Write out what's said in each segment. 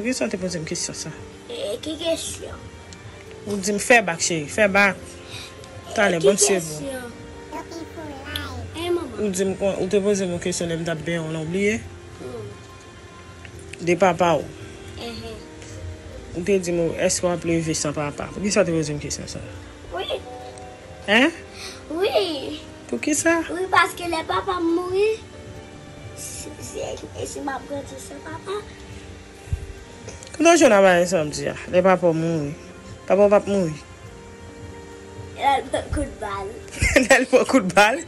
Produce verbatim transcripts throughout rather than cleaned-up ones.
Poukisa w te poze m kesyon sa? E, ki kesyon? Ou di m fè bak, cheri, fè bak. Talè, ki banm seve w. Kesyon? E, manman. Ou di m, ou te poze m yon kesyon lè m t ap benyen w la, ou bliye? Hmm. De papa w. Enhen. Ou te di m, èske w ap leve san papa? Poukisa w te poze m kesyon sa? Wi. Hein? Wi. Poukisa? Wi, paske lè papa m mouri, si, si, e si m ap grandi san papa? Kote w jwenn a bagay sa w ap di a? Lè papa w mouri. Papa w p ap mouri. Lè l pran kout bal. Lè l pran kout bal?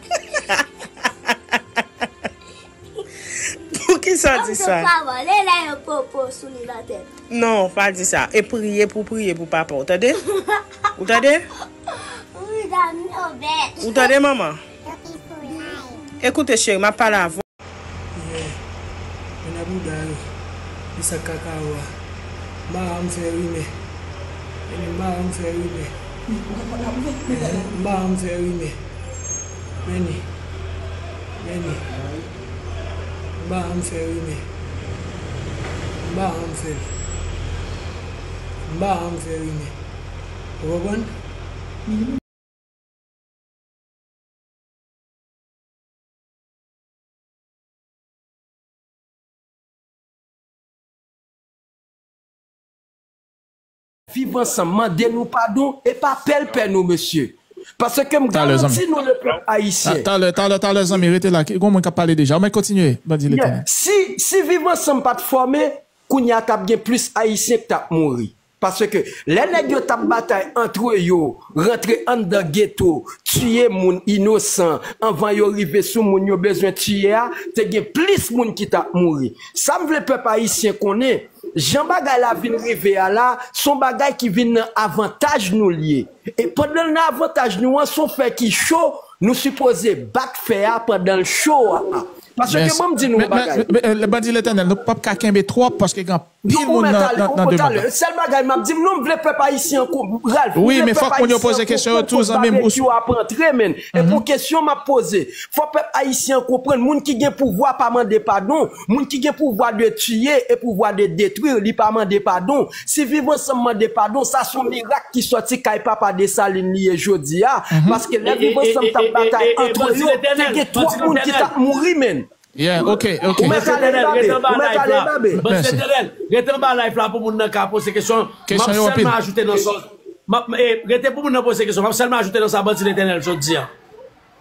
Poukisa w di sa? Ann fè papa, lè la yo popo sou li nan tèt. Non, pa di sa. E priye pou, priye pou papa w, tande? Ou tande? Wi, dam yo bèt. Ou tande, manman? Ekoute, cheri, m ap pale avè w. Yeah. Men a bouda yo. Li sa kaka yo a. M pa janm fè rimè. Men m pa janm fè rimè. Ehe, m pa janm fè rimè. Men ni. Men ni. M pa janm fè rimè. M pa janm fè l. M pa janm fè rimè. Ou konprann? Viv ansanm, mande nou padon, e pa pè l pè nou, mesye. Paske m garanti nou, lepèp ayisyen. Talè, talè, talè, zanmi, rete la. Gon moun k ap pale deja. Ou mèt kontinye, bandi Letènèl. Si, si Viv Ansanm pa t fòme, kounye a t ap gen plis ayisyen k t ap mouri. Paske lè nèg yo t ap batay antre yo, rantre anndan geto, tiye moun inosan, anvan yo rive sou moun yo bezwen tiye a, te gen plis moun ki t ap mouri. Sa m vle pèp ayisyen konnen, jan bagay la vin rive a la, s on bagay ki vin nan avantaj nou l ye. E pandan l nan avantaj nou an, s on fè ki cho, nou sipoze bat fè a pandan l cho a. Paske ban m di nou yon bagay. Men, men, men, men, bandi Letènèl, nou p ap ka kenbe twòp paske gen anpil moun nan, nan, nan demann nan. Sèl bagay m ap di m, non, m vle pèp ayisyen an konprann. Wi, men fòk moun yo poze kesyon yo tou, zanmi m. Babekyou ap antre, men. E pou kesyon m ap poze, fò pèp ayisyen an konprann, moun ki gen pouvwa pa mande padon. Moun ki gen pouvwa de tiye e pouvwa de detwi, li pa mande padon. Si Viv Ansanm mande padon, sa s on mirak ki sòti kay papa Desalin li ye jodi a. Paske lè Viv Ansanm t ap batay antre yo, te gen twòp moun ki t ap mouri, men. Yeah, ok, ok. Ou mèt ale, Babe. Ou mèt ale, Babe. Mèsi. Rete anba live la pou moun nan ka poze kesyon. M ap sèlman ajoute nan sa. M ap, eh, rete pou moun nan poze kesyon. M ap sèlman ajoute nan sa bandi Letènèl sot di a.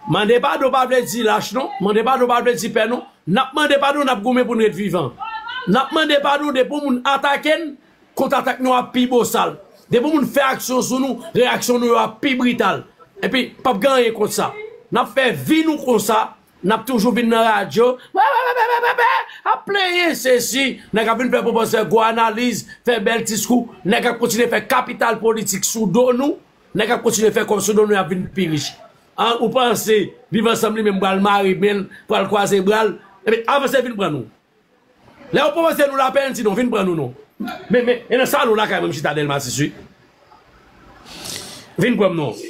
Mande padon pa vle di lach, non. Mande padon pa vle di pè, non. N ap mande padon, n ap goumen pou n ret vivan. N ap mande padon depi yon moun atake n, kontratak nou ap pi bosal. Depi yon moun fè aksyon sou nou, reyaksyon nou yo ap pi brital. Epi, p ap gen anyen kont sa. N ap fè vi nou konsa. N ap toujou vin nan radyo, ap plenyen sesi. Nèg ap vin fè pwofesè gwo analiz, fè bèl diskou. Nèg ap kontinye fè kapital politik sou do nou. Nèg ap kontinye fè kòb sou do nou, y ap vin pi rich. An, ou panse Viv Ansanm li menm pral mare men l, pral kwaze bra l? Ebyen, avanse vin pran nou. Lè yo pwopoze nou lapè, n di non, vin pran nou non. Men, men, e nan salon lakay mwen m chita Dèlma sis, wi. Vin pran m non.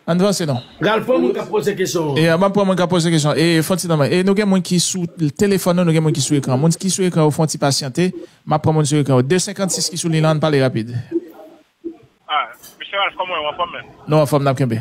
Ann vanse non. Ralph, pran moun k ap poze kesyon. E, m ap pran moun k ap poze kesyon. E, fon ti nan men. E, nou gen moun ki sou telefòn nou, nou gen moun ki sou ekran. Moun ki sou ekran yo, fon ti pasyante. M ap pran moun sou ekran yo. De senkannsis ki sou liy lan, ann pale rapid. Ah, mesye Ralph, kòman w ye? W anfòm, men? Nou anfòm, n ap kenbe.